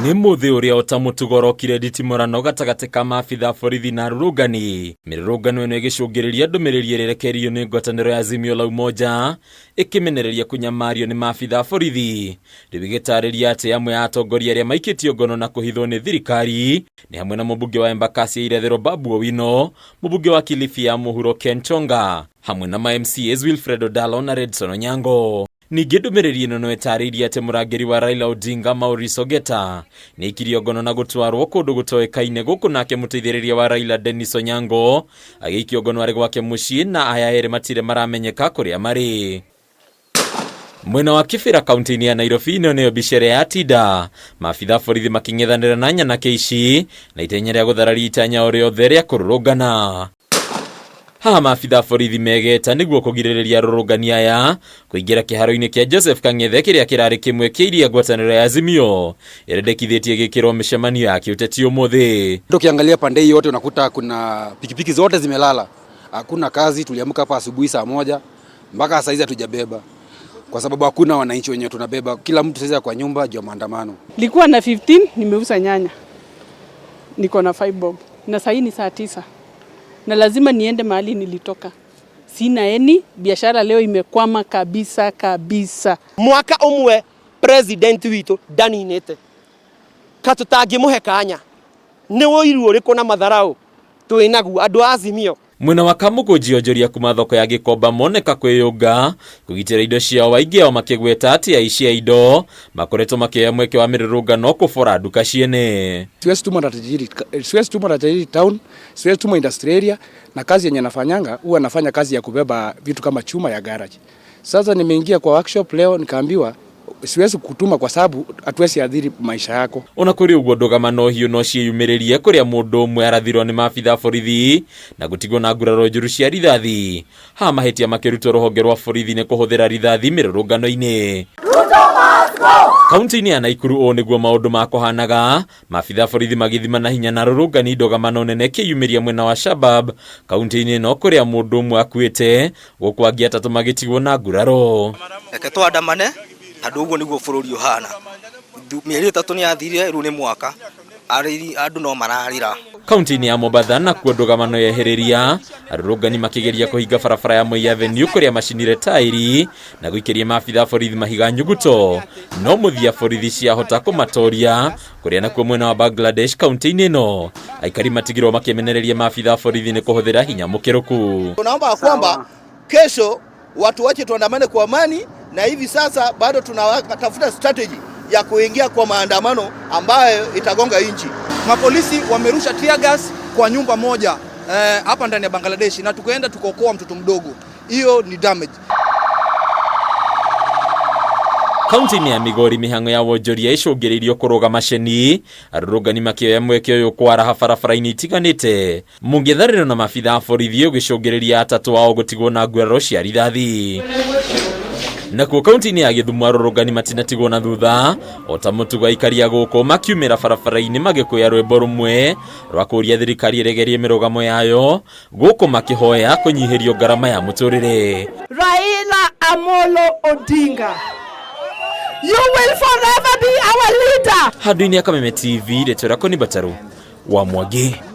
Nĩ mũthĩ ũrĩa ota mũtugo ũrokire nditimũrano gatagatĩ ka maabitha a borithi na arũrũngani. Mĩrũrũngano ĩno ĩgĩcũngĩrĩria ndũmĩrĩri ĩrĩa ĩrekereirio nĩ ngwatanĩro ya Azimio la Umoja ĩkĩmenereria kũnyamario nĩ maabitha a borithi. Rĩu ĩgĩtarĩria atĩ amwe a atongoria arĩa maikĩtio ngono na kũhithwo nĩ thirikari nĩ hamwe na mũmbunge wa Embakasi ya Irathĩro Babu Owino, mũmbunge wa Kilifi ya Mũhuro Ken Chonga, hamwe na ma MCAs Wilfred Odalo na Redson Onyango. Ningĩ ndũmĩrĩri ĩno no ĩtarĩirie atĩ mũrangĩri wa Raila Odinga Maurice Ogeta nĩ aikirio ngono na gũtwarwo kũndũ gũtoĩkaine gũkũ nake mũteithĩrĩria wa Raila Dennis Onyango agĩikio ngono arĩ gwake mũciĩ na aya erĩ matirĩ maramenyeka kũrĩa marĩ. Mwena wa Kibera kaunti-inĩ ya Nairobi ĩno nĩyo mbica ĩrĩa yatinda maabitha a borithi makĩng'ethanĩra na nyanake ici na itenya rĩa gũthararia itanya o rĩothe rĩa kũrũrũngana. Haha maabitha a borithi megeta nĩguo kũgirĩrĩria arũrũngani aya kũingĩra kĩharo-inĩ kĩa Joseph Kang'ethe kĩrĩa kĩrarĩ kĩmwe kĩa iria ngwatanĩro ya Azimio ĩrendekithĩtie gĩkĩrwo mĩcemanio ya kĩũteti ũmũthĩ. Ukiangalia pande hii yote unakuta kuna pikipiki zote zimelala, hakuna kazi. Tuliamka hapa asubuhi saa 1 mpaka saa hizi hatujabeba kwa sababu hakuna wananchi wenyewe tunabeba. Kila mtu sasa kwa nyumba juu ya maandamano. Nilikuwa na 15 nimeuza nyanya, niko na 5 bob na sahii ni saa 9 na lazima niende mahali nilitoka. Sina any biashara, leo imekwama kabisa kabisa. Mwaka umwe president witũ ndaninĩte ka tũtangĩmũhe kanya nĩ ũiru ũrĩkũ na matharau twĩnaguo andũ a Azimio. Mwena wa Kamukunji onjoria kuma thoko ya Gikomba moneka kwĩyũnga kũgitĩra indo ciao, aingĩ ao makĩgweta atĩ aici a indo makoretwo makĩoya mweke wa mĩrũrũngano kũbora nduka ciene. Siwezi tuma na tajiri, siwezi tuma na tajiri town, siwezi tuma industrial area, na kazi yenye nafanyanga huwa nafanya kazi ya kubeba vitu kama chuma ya garage. Sasa nimeingia kwa workshop leo nikaambiwa siwezi kutuma kwa sababu hatuwezi adhiri maisha yako. Ona kũrĩ ũguo ndũgamano hiũ no ciĩyumĩrĩrie kũrĩa mũndũ ũmwe arathirwo nĩ maabitha a borithi na gũtigwo na nguraro njũru cia rithathi. Haha mahĩtia makĩrutwo rũhonge rwa borithi nĩ kũhũthĩra rithathi mĩrũrũngano-inĩ. Kaunti-inĩ ya Naikuru ũũ nĩguo maũndũ makũhanaga, maabitha a borithi magĩthima na hinya na arũrũngani ndũgamano nene ĩkĩyumĩria mwena wa Shabab kaunti-inĩ ĩno kũrĩa mũndũ ũmwe akuĩte gũkũ angĩ atatũ magĩtigwo na nguraro. Reke twandamane tondũ ũguo nĩguo bũrũri ũhana. Mĩeri 3 nĩ yathirire, rĩu nĩ mwaka arĩri andũ no mararĩra. Kaunti-inĩ ya Mombatha nakuo ndũgamano yehereria arũrũngani makĩgeria kũhinga barabara ya Moi Avenue kũrĩa macinire taĩri na gũikĩria maabitha a borithi mahiga nyuguto, no mũthia borithi ciahota kũmatoria kũrĩa nakuo mwena wa Bangladesh kaunti-inĩ ĩno aikari matigirwo makĩmenereria maabitha a borithi nĩ kũhũthĩra hinya mũkĩrũku. Tunaomba kwamba kesho watu wache tuandamane kwa amani, na hivi sasa bado tunatafuta strategy ya kuingia kwa maandamano ambayo itagonga nchi. Mapolisi wamerusha tear gas kwa nyumba moja hapa ndani ya Bangladesh na tukaenda tukaokoa mtoto mdogo. Hiyo ni damage. Kaunti-inĩ ya Migori mĩhang'o ya wonjoria ĩcũngĩrĩirio kũrũgama ceni arũrũngani makĩoya mweke ũyũ kwaraha barabara-inĩ itiganĩte mũng'ethanĩro na maabitha a borithi ũgĩcũngĩrĩria atatũ ao gũtigwo na nguraro cia rithathi. Nakuo kaunti-inĩ ya Gĩthumo arũrũngani matinatigwo na thutha ota mũtugo aikari a gũkũ makiumĩra barabara-inĩ magĩkũya rwĩmbo rũmwe rwa kũũria thirikari ĩregerie mĩrũgamo yayo gũkũ makĩhoya kũnyihĩrio ngarama ya mũtũrĩre. Raila Amolo Odinga, you will forever be our leader. Handũ-inĩ ya Kameme TV, rĩtwa rĩakwa nĩ Mbataru wa Mwangi.